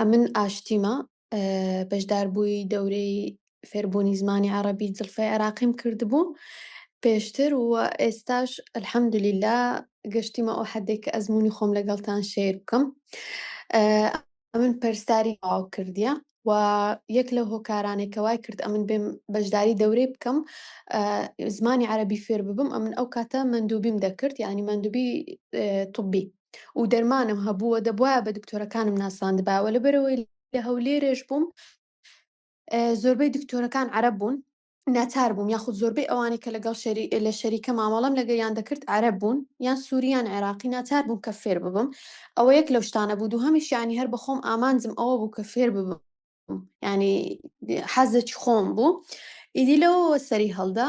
ئەمن ئاشتیمە بەشداربووی دەورەی فێربوونی زمانی عەڕەبی جڵفەی عێراقیم کردبوو پێشتر و ئێستاش الحمدللە گەشتیمە ئەو حەدێک کە ئەزموونی خۆم لەگەڵتان share بکەم. ئەمن پەرستاری تەواو کردیە و یەک لەو هۆکارانەی کە وای کرد ئەمن بێم بەشداری دەورەی بکەم زمانی عەرەبی فێر ببم ئەمن ئەو کاتە مەندوبیم دەکرد یعنی مەندوبی طبی و دەرمانم هەبوو و دەبوایە بە دکتۆرەکانم ناساندبایەوە لەبەرەوەی لە هەولێرێش بووم زۆربەی دکتۆرەکان عەرەب بوون ناچار بووم یاخود زۆربەی ئەوانەی کە لەگەڵ شەری لە شەریکە مامەڵەم لەگەریان دەکرد عەرەب بوون یان سووری یان عێراقی ناچار بووم کە فێر ببم ئەوە یەک لەو شتانە بوو دووهەمیش یانی هەر بەخۆم ئامانجم ئەوە بوو کە فێر ببم یانی حەزێکی خۆم بوو ئیدی لەوەوە سەری هەڵدا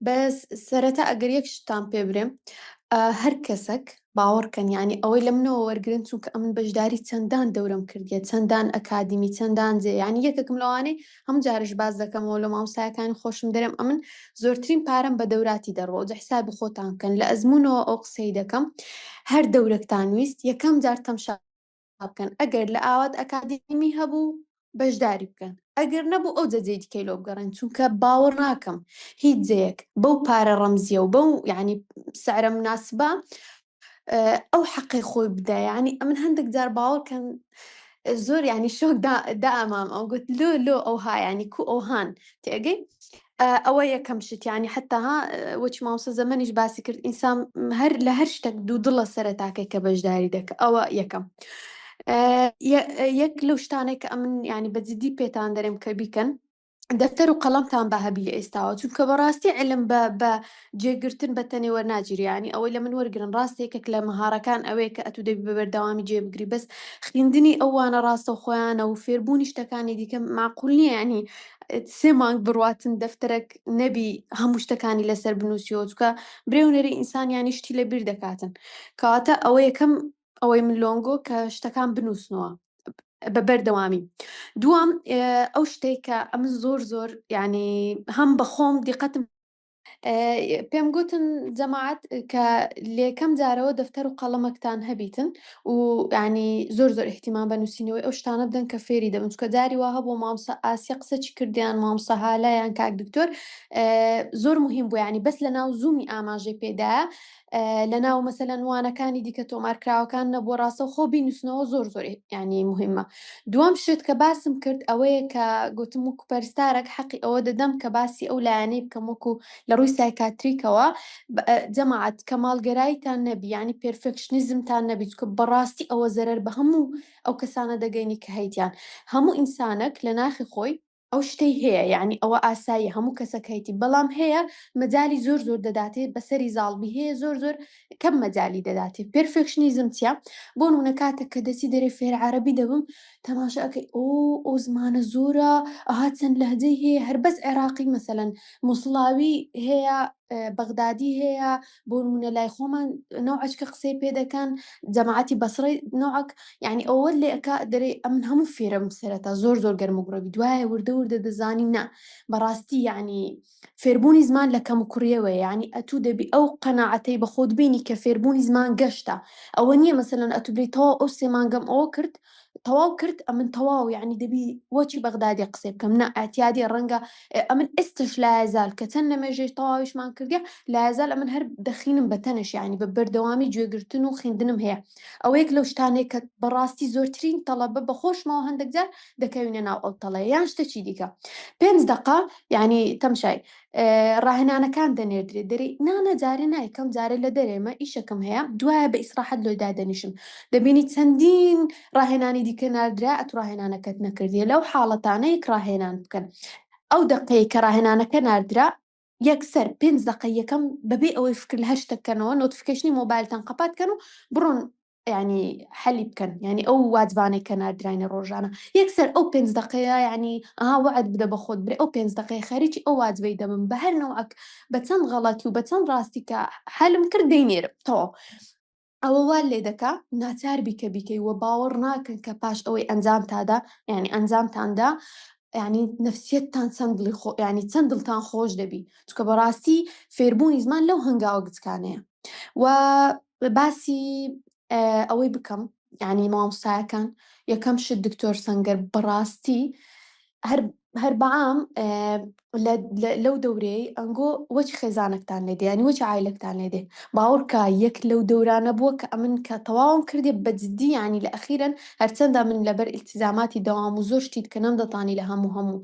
بەس سەرەتا ئەگەر یەک شتان پێ برێم هەر کەسەک باوەڕکەن یانی ئەوەی لە منەوە وەرگرن چونکە ئەمن بەشداری چەندان دەورەم کردیە چەندان ئەکادیمی چەندان جێ یانی یەکێکم لەوانەی هەموو جارش باس دەکەمەوە لە مامۆستایەکانی خۆشم دەرێم ئەمن زۆرترین پارەم بە دەوراتی دەڕوە جا حسابی خۆتان بکەن لە ئەزمونەوە ئەو قسەی دەکەم هەر دەورەکتان ویست یەکەم جار تەمشا بکەن ئەگەر لە ئاوات ئەکادیمی هەبوو بەشداری بکەن ئەگەر نەبوو ئەو جەجەی دیکەی لۆ بگەڕێن چونکە باوەڕ ناکەم هیچ جێیەک بەو پارە ڕەمزیە و بەو یعنی سعرە مناسبە ئەو حەقی خۆی بدە یعنی ئەمن هەندێک جار باوەڕکەن زۆر ینی شۆک دامام ئەو گوت لۆ لۆ ئەوها ینی کو ئەوهان تێگەی ئەوە یەکەم شت یانی حتا ها وەچ مامۆستا زەمەنیش باسی کرد ئینسان هەر لە هەر شتێک دوو دڵە سەرەتاکەی کە بەشداری دەکە ئەوە یەکەم یەک لەو شتانێک کە ئەمن ینی بە جدی پێتان دەرێم کە بیکەن دەفتەر و قەڵەمتان بە هەبی لە ئێستاوە چونکە بەڕاستی علم بە بە جێگرتن بە تەنێ وەرناگیرێ یانی ئەوەی لە من وەرگرن ڕاستە یەکێک لە مەهارەکان ئەوەیە کە ئەتوو دەبی بە بەردەوامی جێ بگری بەس خیندنی ئەو وانە ڕاستەوخۆیانە و فێربوونی شتەکانی دیکە مەعقول نییە یانی سێ مانگ بڕواتن دەفتەرەک نەبی هەموو شتەکانی لەسەر بنووسیەوە چونکە برێ و نەرێ ئینسان یانی شتی لە بیر دەکاتن کەواتە ئەوە یەکەم ئەوەی من لۆنگۆ کە شتەکان بنووسنەوە بە بەردەوامی دووەم ئەو شتێک کە ئەمن زۆر زۆر یعنی هەم بەخۆم دیقەتم پێم گوتن جەماعەت کە لەیەکەم جارەوە دەفتەر و قەڵەمەکتان هەبیتن و یعنی زۆر زۆر اهتمام بە نووسینەوەی ئەو شتانە بدەن کە فێری دەبن چونکە جاری وا هەبوو مامۆستا ئاسیا قسە چی کردیان مامۆستا هالا یان کاک دکتۆر زۆر مهم بوو یعنی بەس لە ناو زوومی ئاماژەی پێدایە لەناو مەسەلەن وانەکانی دیکە تۆمارکراوەکان نەبووە ڕاستەوخۆ بینوسنەوە زۆر زۆر ینی مهمە دووەم شت کە باسم کرد ئەوەیە کە گوتم وەکو پەرستارێک حەقی ئەوە دەدەم کە باسی ئەو لایەنەی بکەم وەکو لە ڕووی psychiatric ەوە جەماعەت کەماڵگەراییتان نەبی یعنی perfectionism تان نەبی چونکە بەڕاستی ئەوە زەرەر بە هەموو ئەو کەسانە دەگەینی کە هەیتیان هەموو ئینسانەک لە ناخی خۆی ئەو شتەی هەیە یعنی ئەوە ئاساییە هەموو کەسەک هەیتی بەڵام هەیە مەجالی زۆر زۆر دەداتێ بەسەری زاڵبی هەیە زۆر زۆر کەم مەجالی دەداتێ perfectionism چیە بۆ نمونە کاتێک کە دەچی دەرێ فێر عەرەبی دەبم تەماشا ئەکەی ئۆ ئەو زمانە زۆرە ئەها چەند لەهجەی هەیە هەر بەس عێراقی مەسەلەن موسڵاوی هەیە بەغدادی هەیە بۆ نمونە لای خۆمان نەوعەچکە قسەی پێ دەکەن جەماعەتی بەسڕەی نەوعەک یعنی ئەوە لێ ئەکا دەرێ ئەمن هەموو فێرەم سەرەتا زۆر زۆر گەرم و گوڕەبی دوایە وردە وردە دەزانی نا بەڕاستی یعنی فێربوونی زمان لە کەم و کوڕیەوەیە یعنی ئەتوو دەبی ئەو قەناعەتەی بە خۆت بینی کە فێربوونی زمان گەشتە ئەوە نییە مەسەلەن ئەتوو بری تەواو ئەو سێ مانگەم ئەوە کرد تەواو کرد ئەمن تەواو یعنی دەبی وەچی بەغدادی قسەی بکەم نا ئەتیادی ڕەنگە ئەمن ئێستش لایەزال کە چەند لە مێژەی تەواویشمان کردیە لایەزال ئەمن هەر دەخینم بە تەنش یعنی بە بەردەوامی گوێگرتن و خیندنم هەیە ئەوە یەک لەو شتانەیە کە بەڕاستی زۆرترین تەڵەبە بە خۆشمەوە هەندێک جار دەکەوینە ناو ئەو تەڵەیە یان شتەکی دیکە پێنج دەقە یعنی تەمشای ڕاهێنانەکان دەنێردرێت دەرێ نانە جارێ نایکەم جارێ لە دەرێمە ئیشەکەم هەیە دوایە بە ئیسراحەت لۆی دادەنیشم دەبینی چەندین ڕاهێنانی دیکە ناردرا ئەتو ڕاهێنانەکەت نەکردیە لەو حاڵەتانە یەک ڕاهێنان بکەن ئەو دەقەی کە ڕاهێنانەکە ناردرا یەکسەر پێنج دەقەی یەکەم بەبێ ئەوەی فکر لە هەر شتێک بکەنەوە notification ی مۆبایلتان قەپات کەن و بڕۆن ینی حەلی بکەن ینی ئەو واجبانەی کە ناردراینە ڕۆژانە یەکسەر ئەو پێنج دقەیە ینی ئەها وعد بدە بە خۆت برێ ئەو پێنج دقەیە خەریکی ئەو واجبەی دەبم بە هەر نەوعەک بە چەند غەڵەتی و بە چەند ڕاستی کە حەلم کرد دەینێرم تەواو ئەوە وا لێ دەکا ناچار بی کە بیکەی وە باوەڕ ناکەن کە پاش ئەوەی ئەنجامتادا یعنی ئەنجامتاندا یعنی نفسیەتتان چەند دڵی خۆ یعنی چەند دڵتان خۆش دەبی چونکە بەڕاستی فێربوونی زمان لەو هەنگاوە گچکانەیە و باسی ئەوەی بکەم. یعنی مامۆستایەکان یەکەم شت دکتۆر سەنگەر بەڕاستی هەر هەر بەعام لەو دەورەی ئەنگۆ وەچ خێزانەکتان لێ دێ یانی وەچ عایلەکتان لێ دێ باوەڕکە یەک لەو دەورانە بووە کە ئەمن کە تەواوم کردێ بە جدی یانی لە ئەخیرەن هەرچەندە من لەبەر ئیلتیزاماتی دەوام و زۆر شتیت کە نەمدەتانی لە هەموو هەموو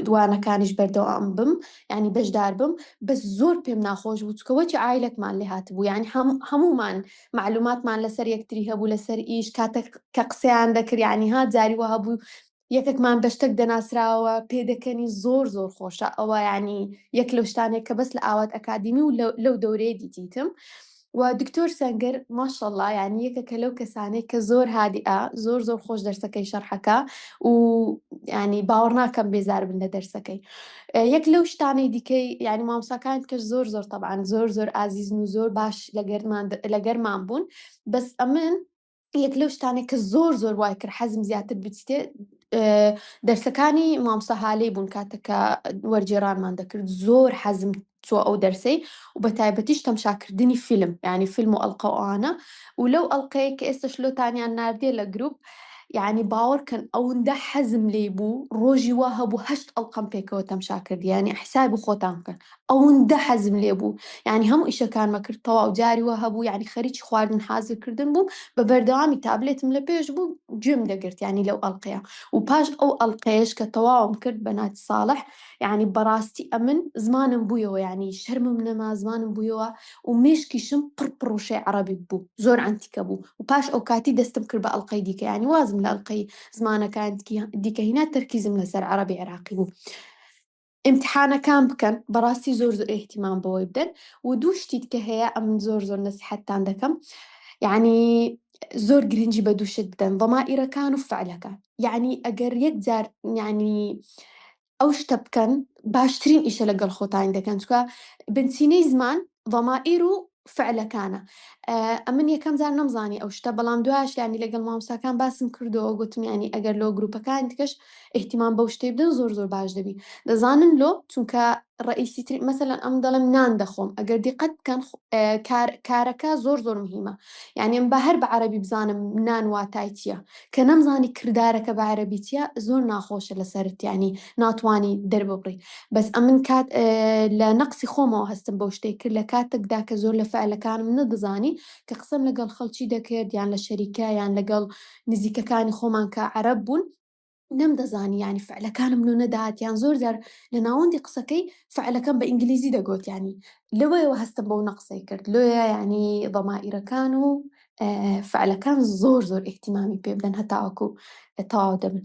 دوانەکانیش بەردەوام بم یانی بەشدار بم بەس زۆر پێم ناخۆش بوو چکە وەچ عایلەکمان لێ هاتبوو یانی هەموومان معلوماتمان لەسەر یەکتری هەبوو لەسەر ئیش کاتێک کە قسەیان دەکرد یانی ها جاری وە هەبوو یەکێکمان بە شتەک دەناسراوە پێدەکەنی زۆر زۆر خۆشە ئەوە ینی یەک لەو شتانێک کە بەس لە ئاوات ئەکادیمی و لەو دەورەیە دیتیتم و دکتۆر سەنگەر ماشەڵڵا یعنی یەکێکە لەو کەسانەی کە زۆر هادیئە زۆر زۆر خۆش دەرسەکەی شەرحەکە و ینی باوەڕ ناکەم بێزار بن لە دەرسەکەی یەک لەو شتانەی دیکەی یعنی مامۆستاکان کە زۆر زۆر تەبعەن زۆر زۆر ئازیزن و زۆر باش لەگەرمان لەگەرمان بوون بەس ئەمن یەک لەو شتانێک کە زۆر زۆر وای کرد حەزم زیاتر بچتێ دەرسەکانی مامۆستا هالەی بوون کاتێک کە وەرجێرانمان دەکرد زۆر حەزم چوە ئەو دەرسەی و بە تایبەتیش تەمشاکردنی فیلم یعنی فیلم و ئەڵقە و ئەوانە و لەو ئەڵلقەیە کە ئێستش لۆتانیان ناردێ لە گروپ یعنی باوەڕکەن ئەوەندە حەزم لێی بوو ڕۆژی وا هەبوو هەشت ئەڵقەم پێکەوە تەمشا کرد یعنی حسابی خۆتان بکەن ئەوەندە حەزم لێ بوو یعنی هەموو ئیشەکانمە کرد تەواو جاری وا هەبوو یعنی خەریکی خواردن حازرکردن بووم بە بەردەوامی تابلێتم لە پێش بوو گوێم دەگرت یعنی لەو ئەڵلقەیە و پاش ئەو ئەڵلقەیەش کە تەواوم کرد بەنات ساڵح یعنی بەڕاستی ئەمن زمانم بوویەوە یعنی شەرمم نەما زمانم بوویەوە و مێشکیشم پڕ پڕوشەی عەڕەبی بوو زۆر عەنتیکە بوو و پاش ئەو کاتی دەستم کرد بە ئەڵلقەی دیکە یعنی وازم لە ئەڵلقەی زمانەکان دیکە هینا تەرکیزم لەسەر عەڕەبی عێراقی بوو ئیمتحانەکان بکەن بەڕاستی زۆر زۆر ئیهتیمام بەوەی بدەن و دوو شتی دیکە هەیە ئەمن زۆر زۆر نەسیحەتتان دەکەم یعنی زۆر گرنگی بە دوو شت بدەن ضەمائیرەکان و فعلەکان یعنی ئەگەر یەک جار یعنی ئەو شتە بکەن باشترین ئیشە لەگەڵ خۆتانی دەکەن چکە بنچینەی زمان ضەمائیر و فعلەکانە ئەمن یەکەم جار نەمزانی ئەو شتە بەڵام دوایش یانی لەگەڵ مامۆستاکان باسم کردەوە گوتم یانی ئەگەر لۆ گروپەکانی دیکەش ئیهتیمام بەو شتەی بدەن زۆر زۆر باش دەبی دەزانن لۆ چونکە ڕئیسی تری مەسەلەن ئەم دەڵێم نان دەخۆم ئەگەر دیقەت بکەن کار کارەکە زۆر زۆر مهمە یعنی ئەم بە هەر بە عەرەبی بزانم نان واتای چییە کە نەمزانی کردارەکە بە عەرەبی چییە زۆر ناخۆشە لەسەرت یعنی ناتوانی دەرببڕی بەس ئەمن کات لە نەقسی خۆمەوە هەستم بەو شتەی کرد لە کاتێکدا کە زۆر لە فعلەکانم نەدەزانی کە قسەم لەگەڵ خەڵکی دەکرد یان لە شەریکە یان لەگەڵ نزیکەکانی خۆمان کە عەرەب بوون نەمدەزانی یانی فعلەکانم لۆ نەدات یان زۆر جار لە ناوەندی قسەکەی فعلەکەم بە ئینگلیزی دەگوت ینی لەوەیەوە هەستم بەو نەقسەی کرد لۆیە ینی ضەمائیرەکان و فعلەکان زۆر زۆر ئیهتیمامی پێ بدەن هەتاوەکو تەواو دەبن.